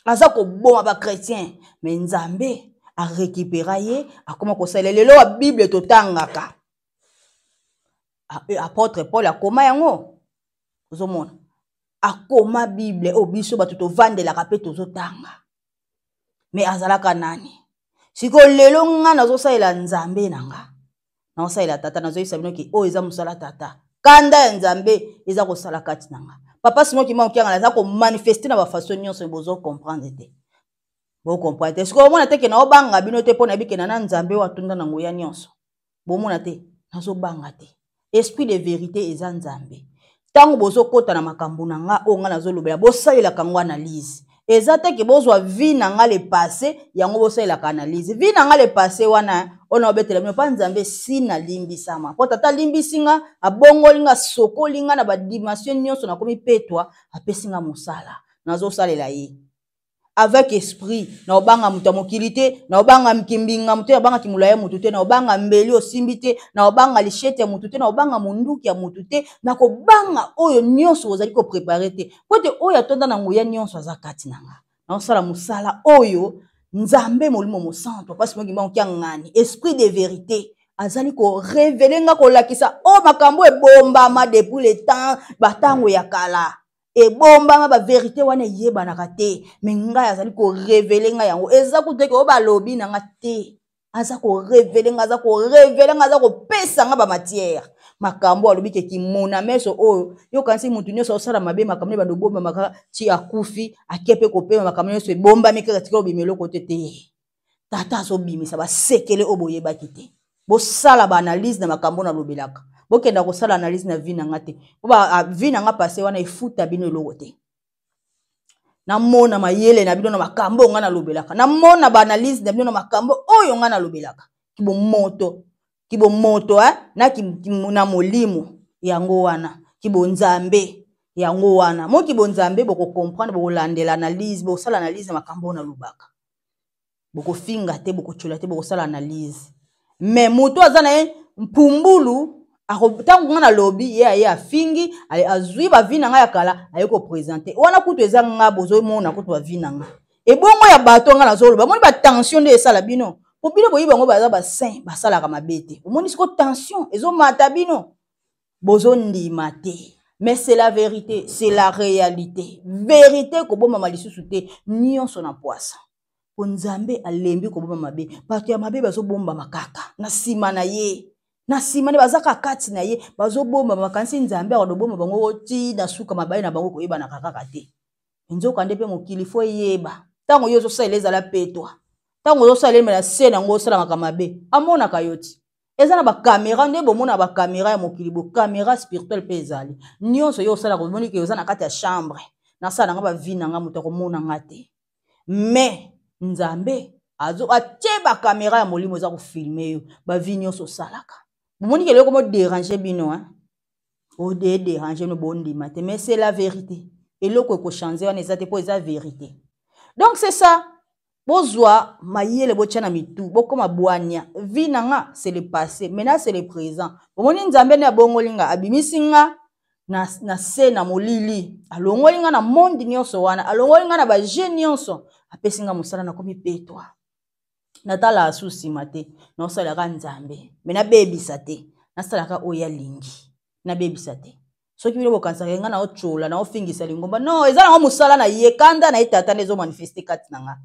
aza koboma bachrétien, me Nzambe arekipera ye, akoma kosalela. Lelo wa Bible totangaka, apôtre Paul akoma yango. Ozomona, akoma Bible oyo biso bato tovandelaka mpe tozotanga. Me azalaka nani? Sikoyo lelo nga nazosalela Nzambe na nga, nazosalela tata, nazoyebisa bino ke oyo eza mosala tata. Kanda ya Nzambe eza kosala kati na nga. Papa Simon Kimbangu Kiangana aza komanifeste na bafaçon nyonso, bozocomprendre te, bocomprendre te. Sikoyo omona te ke naobanga bino te, mpo nayebi ke na na Nzambe oyo atunda na nguya nyonso. Bomona te, nazobanga te. Esprit de vérité eza Nzambe. Ntango bozokɔta na makambo na nga oyo nga nazolobela, bosalelaka yango analyse. Eza te ke bozwa vie na nga le passé, yango bosalelaka analyse vie na nga le passé wana oyo naobetela bino. Mpa Nzambe si nalimbisama, mpo tata alimbisi nga, abongoli nga, asokoli nga na badimension nyonso, nakomi petwa, apesi nga mosala, nazosalela ye avec esprit. Naobanga moto ya mokili te, naobanga kimbinga moto te, naobanga kimolai ya motu te, naobanga mbeli osimbi te, naobanga lishete ya motu te, naobanga monduki ya motu te, nakobanga oyo nyonso ozali koprepare te, po ete oyo atonda na nguya nyonso aza kati na nga. Naosala mosala oyo Nzambe Molimo Mosantu, mpasi moki mbango kiangani, esprit de vérité azali korevele nga, kolakisa oyo makambo ebombama depuis le temps, batango ya kala ebombama, baverité wana eyebanaka te, me ngai azali korevele ngai yango. Eza kutu eke oyo balobi na nga te, aza korevele ngai, aza korevele ngai, aza kopesa ngai bamatière. Makambo alobi ke kimona meso oyo yokanisi motu nyonso osala mabe, makambo ebanda obombamaka ti akufi, ake mpe kopema, makambo nyonso ebombami kaka, tika obima eloko te te. Tata azobimisa basekele oyo boyebaki te. Bosala baanalyse na makambo nalobelaka, bokenda kosala analyse na vie na nga te, po vie na nga passé wana efuta bino eloko te. Namona mayele na bino na makambo oyo nga nalobelaka, namona baanalyse na bino na makambo oyo nga nalobelaka, kibomoto, kibomoto, eh? Na, ki, na molimo yango wana, kibonzambe yango wana, mo kibonzambe bokokomprendre, bokolandela analyse, bokosala analyse na makambo oyo nalobaka. Bokofinga te, bokotyola te, bokosala analyse. Me moto aza na ye mpumbulu. Ntango nga nalobi, ye aye afingi, azwi bavi na ngai ya kala, aye kopresente wana. Kutu eza nga bozomona kutu bavi na nga ebongo ya bato nga nazoloba. Omoni batension nde esala bino, po bino boyebi bango baza basaint, basalaka mabe te. Omoni siko tension ezomata, bino bozondima te, mais c'est la vérité, c'est la réalité. Vérité kobombama lisusu te, nyonso na pwasa, po Nzambe alembi kobomba mabe. Bato ya mabe bazobombama kaka na nsima na ye, na nsima nde baza kaka kati na ye, bazobombama. Bakanisi Nzambe akodobomba bango ti na suka, mabai na bango koyebanaka kaka te. Nzoka nde mpe mokili fo eyeba, ntango yo ozosalela ezala petwa, ntango ozosalela me na se na yango osalamaka mabe, amonaka yo ti. Eza na bakamera nde bomona bakamera ya mokili, bokamera spirituel mpe ezali. Nyonso yo osalaka, omoni ke oza na kati ya chambre, nasala nanga bavi na nga, moto akomona nga te. Mais Nzambe azo atie bakamera ya molimo, eza kofilme yo bavi nyonso osalaka. Bomoni ke eloko moderange bino, hein? Ode dérange no, bondima te, mais c'est la vérité. Eloko ekochange wana eza te, mpo eza vérité. Donc c'est ça, bozwa mayele, botya na mitu, bokoma bwania. Vie na nga, c'est le passé, maintenant c'est le présent. Bomoni Nzambe nde abongoli nga, abimisi nga na se na molili, alongoli nga na monde nyonso wana, alongoli nga na baje nyonso, apesi nga mosala, nakomi petwa, natala asu nsima te, naosalaka Nzambe. Me nabebisa te, nasalaka oyo alingi, nabebisa te. Soki bino bokanisaka nga naotyola, naofingisa lingomba, non, eza nango mosala na ye, kanda na ye tata nde ezomanifeste kati na nga.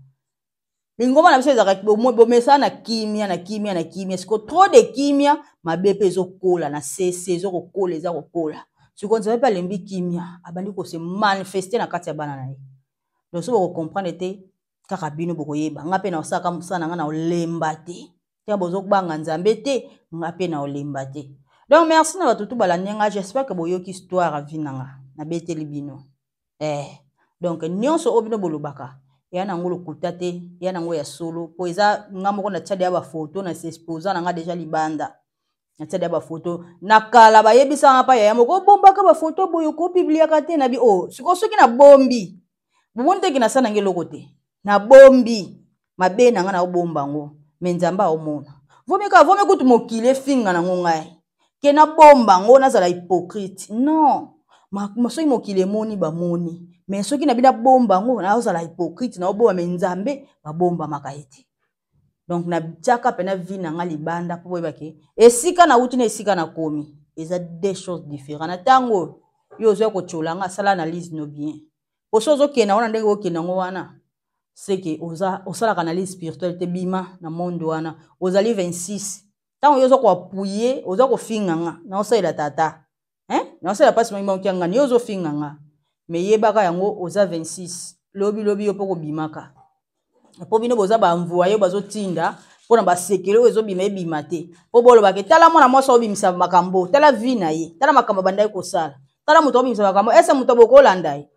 Lingomba na biso ezalaka bomesana na kimia, na kimia, na kimia. Siko trop de kimia, mabe mpe ezokola na sese, ezokokola, eza kokola. Siko Nzambe mpe alembi kimia, abandi kose manifeste na kati ya bana na ye. Donc so bokocomprendre te, kaka bino bokoyeba. Nga mpe naosalaka mosala na nga, na olemba te. Te, bozobanga Nzambe te, nga mpe na olemba te. Donc merci na bato tu balandi nga. J'espère que boyoki histoire ya vie na nga, nabeteli bino. Donc nyonso oyo bino bolobaka eya nango lokuta te, eya nango ya solo, mpo eza nga moko natia deya bafoto na s'exposa na nga deja libanda. Natia deya bafoto na kala, bayebisanga mpa yaya moko: obombaka bafoto boye, okopibliaka te. Na bi o oh, sikoyo soki nabombi, bomoni teke nasala nange eloko te. Nabombi mabe na nga, naobomba yango, me Nzambe aomona. Vomi kaka vomi kutu mokili efinga nango ngai ke nabomba yango, nazala hypocrite? Non, soki mokili emoni, bamoni. Me soki nabi nabomba yango, nazala hypocrite, naobomba. Me Nzambe babombamaka ye te. Donc natiaka mpena vie na nga libanda, mpo boyeba ke esika nauti na esika nakomi eza deux choses différent. Na ntango yo ozwa kotyola nga, asala analyse no bien, poso ozokenda wana ndenge okenda yango wana, seke oza osalaka analyse spirituelle te. Bima na monde wana, ozali 26. Ntango yo oza koapuye, oza kofinga nga, naosalela tata, hein? Naosalela mpasi mangi nga yo ozofinga nga, me yebaka yango, oza 26. Lobi lobi yo mpo kobimaka, mpo bino boza baenvoye, bazotinda mpo na basekele oyo ezobima ebima te, mpo bolobaka: tala mwana mwasi aobimisa makambo, tala vie na ye, tala makambo abandaki kosala, tala moto aobimisa makambo. Ese moto bokolanda ye?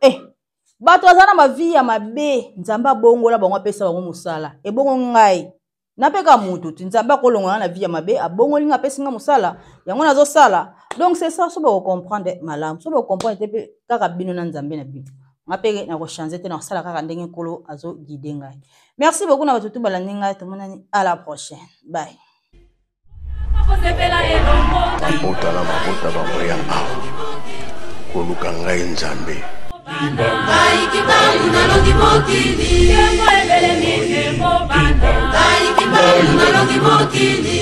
Bato aza na bavi ya mabe, Nzambe abongola bango, apesa bango mosala. Ebongo ngai napeka motu ti Nzambe akolongola na vie ya mabe, abongoli nga, apesi nga mosala, yango nazosala. Donc c'est ça. So bokocomprendre malamu, so bokocomprendre te mpe kaka bino na Nzambe na bino. Nga mpe nakochange te, nakosala kaka ndenge Nkolo azoguide ngai. Merci beaucoup na bato tu balandi ngai. Tomonani à la prochaine, bye. Mabota na mabota bakoya awa koluka ngai Nzambe. Ngai Kimbangu nalongi mokili. Ngai Kimbangu nalongi mokili.